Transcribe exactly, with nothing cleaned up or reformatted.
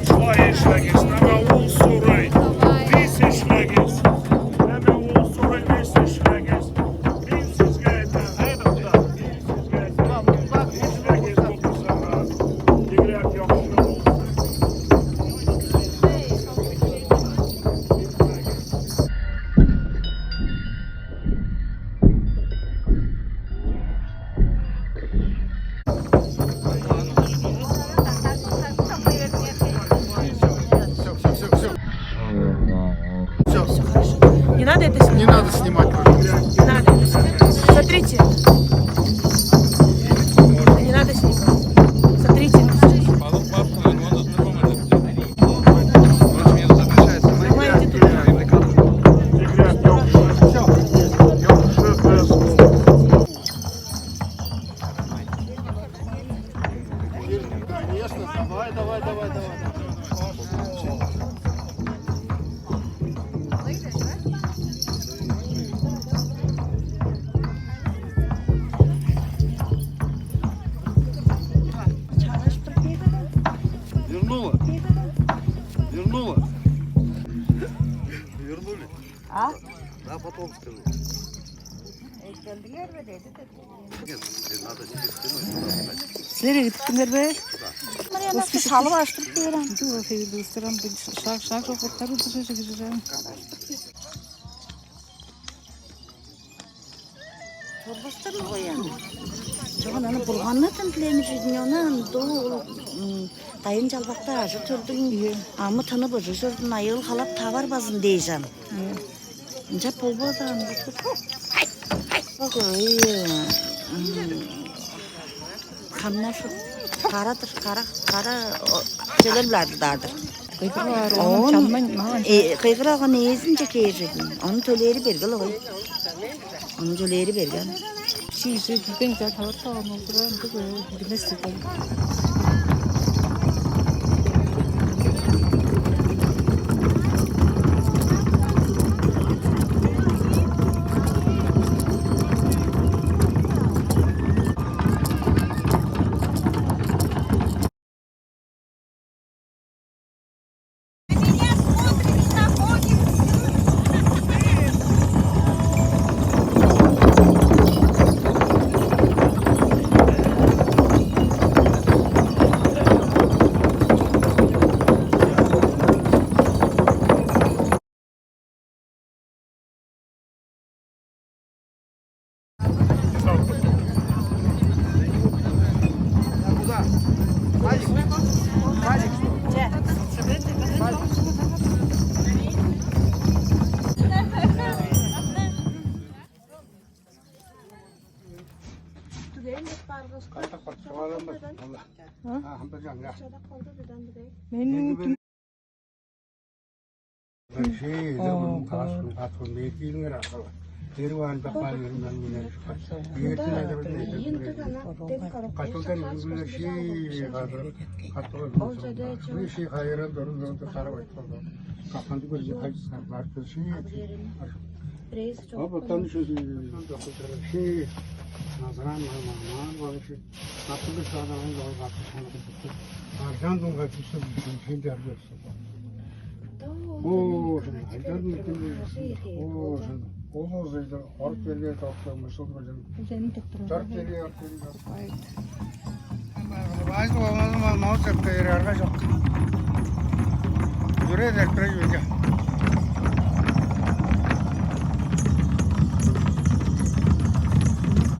Zwei Schläge, Name Usurei, diese Schläge, Name Usurei, diese Schläge. Не надо это снимать. Не надо снимать, пожалуйста. Не надо это снимать. Сотрите. Не надо снимать. Сотрите. Давай, иди туда. Конечно, давай, давай, давай, давай. Вернула. Вернула. Вернули. А? Да, потом скажу. Экелдиңер бе деди. Нет, не надо, не без спины, сюда встать. Силер эгидиптиңер бе? Мырыяна салып аштырып бээр ам. Чуга хевирдигистер ам шаг шаг жок боттар удур жеже кирер ам. Турбустур коян. Чогун аны бурганнардан тилемир жидин, ону ду дайын жалбакта ажы турдуң. Амы тынып ыжы чордун, айыыл халап тавар базын дээш ам. Ынчап болбодаан. Ой, хамнашып, кара-дыр, кара, кара чөлер-биле адылдаар-дыр. Кыйгырып аар, оон чаммайн маан. Кыйгыраган ээзинче кээр чедин. Ону төлээри берге-ле кой. Ону төлээри берген. Шиже билбейн жа таварта ону олдура ындыг билмес деген. Мен Аржаан дулга чүсү шенчи аргыш. Оо, шын, айдарын митинги. Оо, шын. Ол озайда орт берге доктор мышыл бажын. Жени доктор. Жарт берге орт берге. Айт. Бажыл болмазы мал мал чапта ери арга жок. Юре дерт бир юрге.